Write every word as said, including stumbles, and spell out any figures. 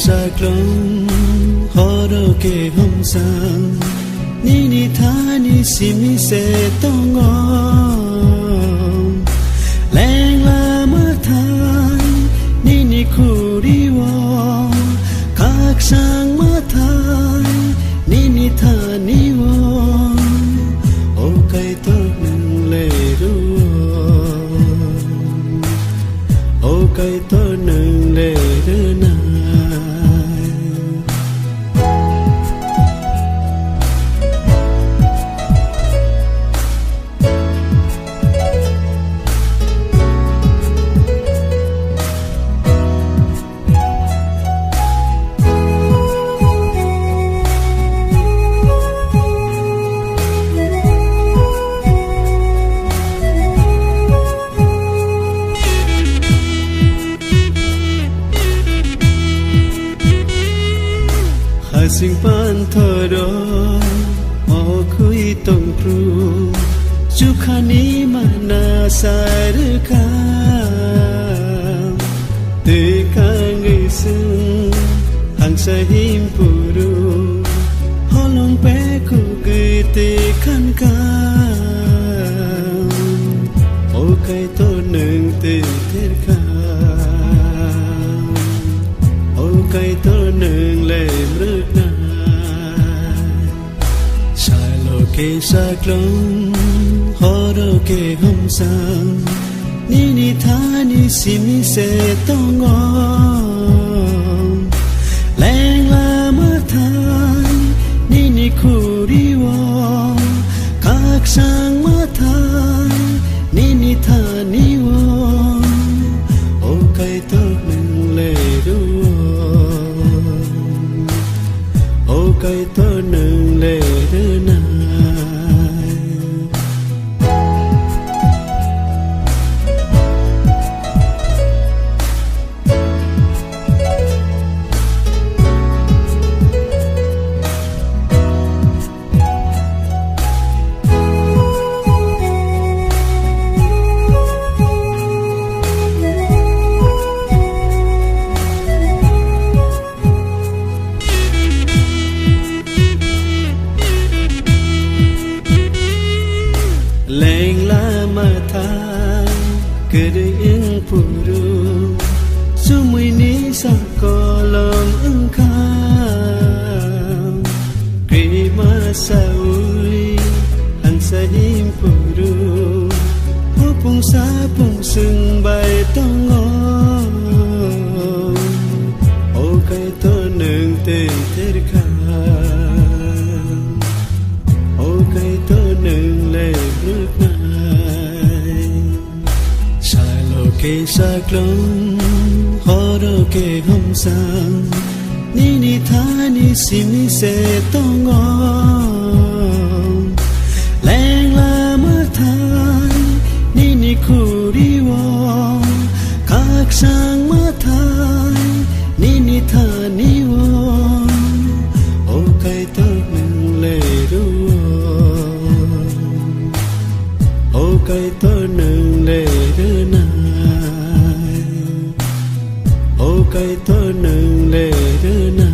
Saklung horo kehomsang, nini thani simi se tong ou. Lengla mathai nini khuri wo, khakchang mathai nini thani wo, O Kaitor nung le ru ou, O Kaitor nung le ru nai. Hasing panthor wo mokhui tongpru, chukha ni mana sarkha. Tui kangwi sung hangsa himpuru, holong pekugwi tui khankha. O Kaitor nung tui therkha, O Kaitor nung le mruk nai. Salo khe saklung, horo kehomsang, nini thani simi se tong ou. Lengla mathai nini khuri wo, khakchang mathai nini thani wo, O Kaitor nung le ru ou, O Kaitor nung le ru nai. Lengla mathai kwrwi wngpuru, sumui ni sa kolom wngkha. Krima saui hangsa himpuru, hopung sapung sung bai tong ou. O Kaitor nung tei therkha, O Kaitor nung le mruk nai. Salo khe saklung, horo khe homsang, nini thani simi se tong ou. Lengla mathai nini khuri wo, khakchang mathai nini thani wo, O Kaitor nung le ru ou. O Kaitor nung le ru nai. O Kaitor nung le ru nai.